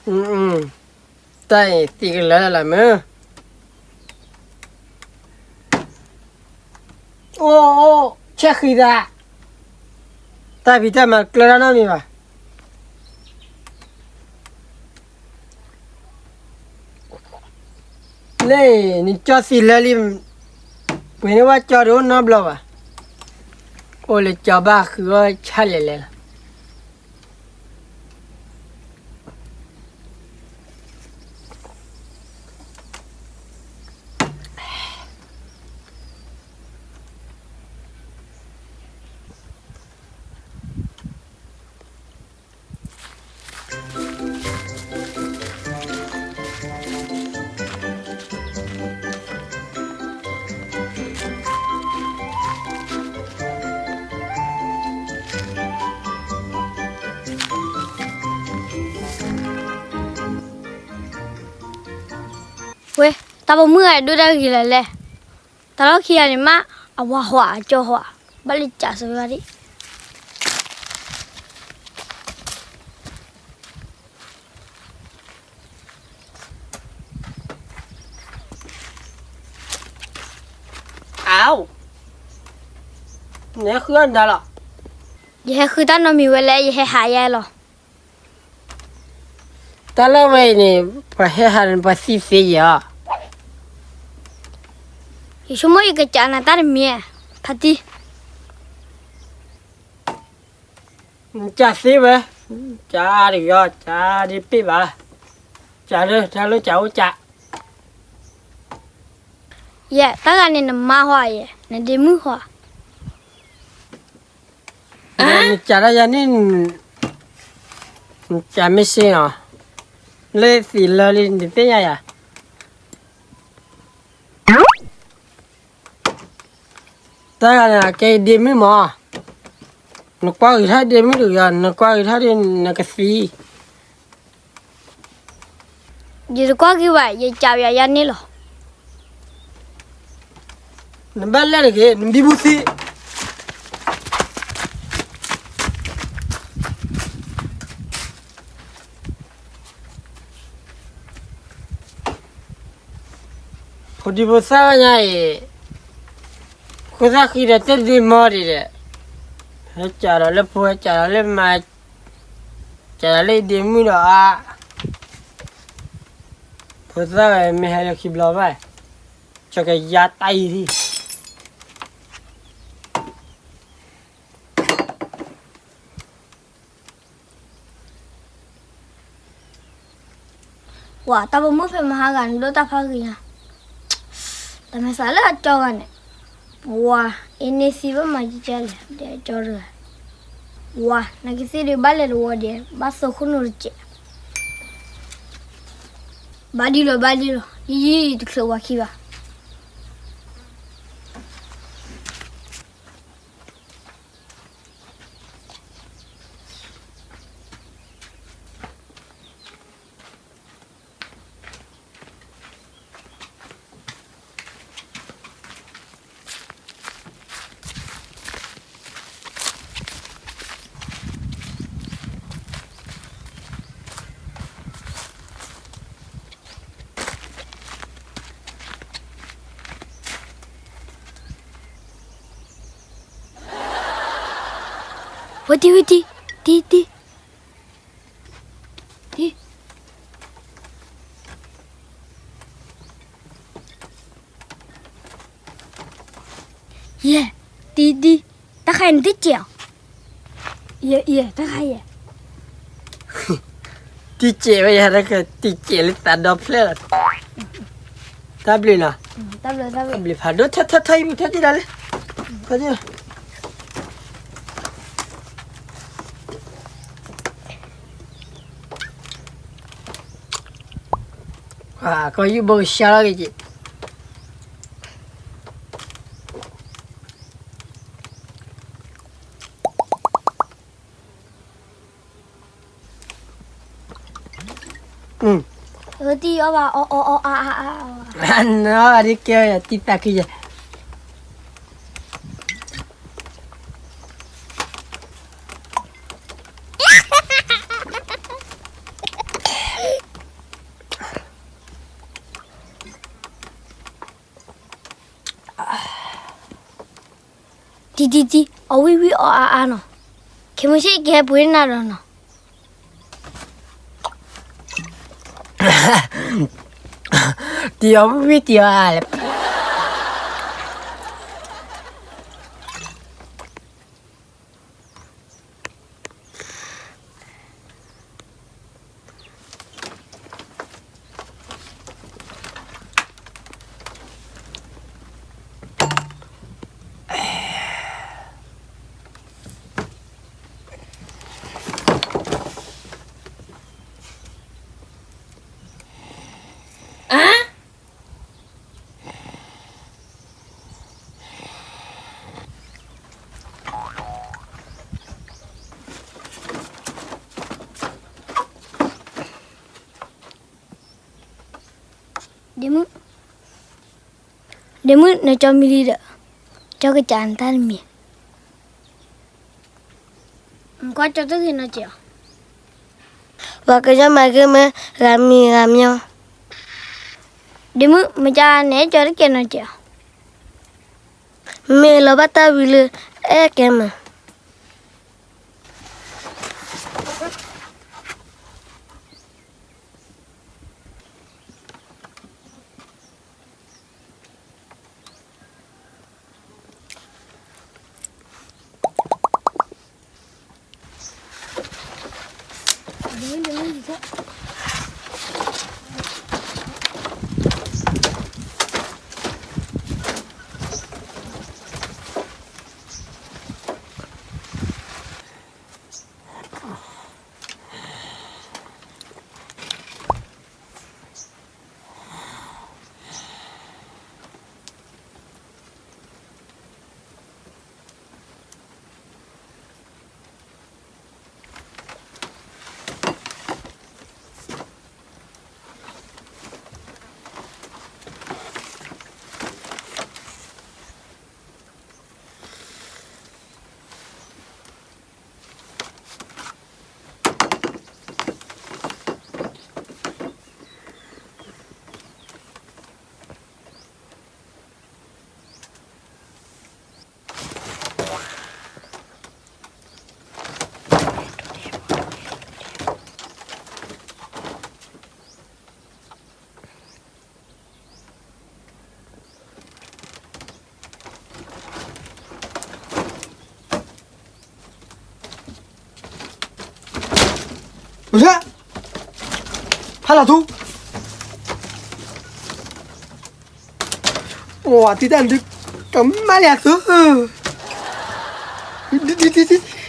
တၢ်အံၤသံကလၢာ်လၢ်လၢ်မ့ၢ်, အိၣ်အိၣ် ဆဲးဃံသး, တၢ်ဖံးတၢ်မၤကျၢၤတၢ်နီတမံၤဘၣ်. လၢ နကၠီသံလၢာ်လံ, ပှ့ၤန့ၢ်ဝဲကၠီတအိၣ်နီတဘျီဘၣ်, အိၣ်လၢကၠီဘၣ်ဃုအီၣ်ဆၣ်လဲၤလဲၤလီၤ. ဝဲ, တၢ်ပိာ်မုၣ်ဂၤဒိၣ်တၢ်ဂ့ၤလၢ်လဲၣ်, တၢ်လီၢ်ခံဂၤန့ၣ်မး, အဝၤဟွးအကၠီဟွး, ဘၣ်လၢကးစၢၤဝဲဒၣ်. အဝ်, နဟဲဃုအီၣ်နဒါလီၤ. ယဟဲဃုတၢ်နီတမံၤဝဲလဲၣ်, ယဟဲဟးယဲလီၤ. တၢ်လၢဝဲအံၤန့ၣ် ပှၤဟဲဟးန့ၣ် ပှၤသံသ့ယဲၢ်အီၤ. ယဆိကမိၣ်ယကကးနၤတၢ်တမံၤ, ဖါတံၢ်. နကးသ့ဝဲ, ကးတဂ့ၤအီၤ, ကးဒ်ပ့ၢ်ဘၣ်, ကးလၢတၢ်လၢကးအိၣ်ကး. ယဲၢ်, တၢ်ဂၤန့ၣ်နမါဟွါယဲၢ်, နဒ့မုၣ်ဟွါ. နကးဒၣ်ယၤန့ၣ်, နကးမ့ၢ်စ့ၢ်အီၤ, လၢသံလၢာ်လံ နတသ့ၣ်ညါယၤ. တၢ်ဂၤန့ၣ် အကဲယဒ့မုၣ်မး, နကွၢ်ဂ့ၤထီၣ်ဒ့မုၣ်တဂ့ၤအီၤ, နကွၢ်ဂ့ၤထီၣ်ဒ့ နကသံ. ယတကွၢ်ဂ့ၤဘၣ်, ယကးယၤယၤန့ၣ်လီၤ. နဘၣ်လဲၣ်တဂ့ၤ, နဘံဘူသံ. ဖိဒံဖိသၣ်ညါအံၤ, ဃုသၣ်ဃံဒီးတဒ့မီဒံးဒီး, ဟဲကးဒီးလၢဖိ ဟဲကးဒီးလၢမါ, ကးဒီးလၢဒ့မုၣ်ဒီးအါ, ဖိသၣ်ဝဲမ့ၢ်ဟဲလၢခံဘျီဘၣ်, ကၠီကယါတၢ်အံၤ ဝၤ တၢ်ပိာ်မုၣ်ဖဲမဟါဂၤန့ၣ် ဒိၣ်တၢ်ဖးဂ့ၤညါ, တၢ်မဲာ်သးလၢအကၠီဂၤန့ၣ်, ပှၤ အ့န့ၢ်သံဘၣ်မၤကကလဲၣ် ဒဲးကၠီတဂၤ, ဝၤ နကသ့ၣ်ဒုးဘၣ်လဲၤတဝီဒဲး ဘၣ်သိခိၣ်နူာ်တစဲး, ဘၣ်ဒ်လီၤ ဘၣ်ဒ်လီၤ ယံၤယံၤတချုးဝၤခံဘၣ်. ဝဲတံၤ ဝဲတံၤ တံၤ တံၤ တံၤ ယဲၢ်, တံၤ တံၤ, တၢ်ခါအံၤနတစဲးအီၤ, ယဲၢ် ယဲၢ် တၢ်ခါယဲၢ်, တံၤစဲးဝဲယၤ တံၤစဲးလၢသးဒီဖျၢၣ်လီၤ, တၢ်ဘျုးနီၤ, တၢ်ဘျုး တၢ်ဘျုး ဖးဒိၣ် ထီၣ်ထီၣ်ထီၣ် ယမ့ၢ်ထီၣ်တံၢ်ဒၣ်လဲၣ်, ထီၣ်တံၢ် ကီၢ်ယူၢ်ဘိကဆှါလီၤက့ၤက့ၤ, တံၤအီၣ်ဘၣ် အီအီအီအါအါအါ, နအီၣ်ဘၣ်ဒ်ကဲဝဲယၤ တံၤသးခုယၤ. တံၤတံၤတံၤ, အီၣ်ဝံၣ်ဝံၣ်အီၣ်အါအါနီၤ, ခဲမုၢ်ဆ့ၣ်ကဟဲပှ့ၤနၤဒီးနီၤ. တံၤအီၣ်ဝံၣ်ဝံၣ်တံၤအီၣ်အါလဲၣ်. ဒ့မုၣ်, ဒ့မုၣ် နကၠီမံလံဒီး, ကၠီကစးနတၢ်တမံၤ, ကွၢ်ကၠီတဂ့ၤနီၢ်က့ၤအီၤ, ပှၤကညီမၤဂ့ၤမ့ၢ်ဂၤမံၤဂၤမံၤအီၤ, ဒ့မုၣ် မကၠီန့ၣ် ကၠီတကဲနီၢ်က့ၤအီၤ, မ့ၢ်လီၤဘၣ်တၢ်ဝံၤလၢ အဲၣ်ကဲမး. ဖးလီၤထူ, ဝၤတံၢ်တၢ်ဒုး, ကမၣ်လၢအသိး, ဒ်ဒ်ဒ်ဒ်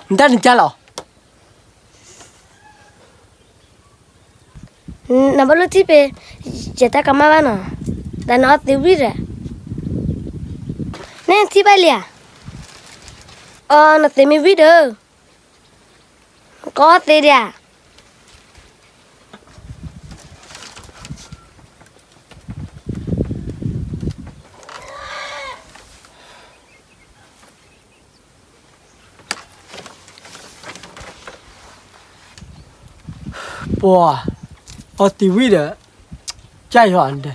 နတၢ်နကၢ်လီၤ. နဘၣ်လိၣ်ထံၣ်ဖဲ ယတၢ်ကမၣ်ဘၣ်နီၤ, တၢ်နအီသံးဝံၣ်ဒီး, န့ၣ်ထံၣ်ဘၣ်လံဧါ, အီ နသံးမ့ၢ်ဝံၣ်ဒီး, ကအီသံးဒံးဧါ. ပှၤ, အီသံးဝံၣ်ဒီး, ကၢ်ယီၤအဒဲ,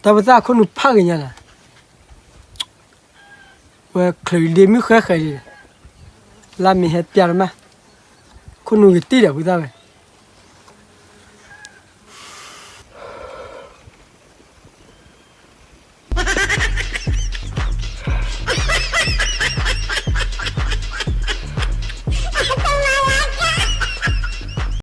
တၢ်ပသၣ်ခိၣ်နူာ်ဖးဂ့ၤညါလီၤ, ဝဲချုးဒ့မုၣ်ဃဲဃဲဒံး, လၢမ့ၢ်ဟဲပျၢ်တမး, ခိၣ်နူာ်ဂ့ၤတံၢ်ဒီးပသၣ်ဝဲ,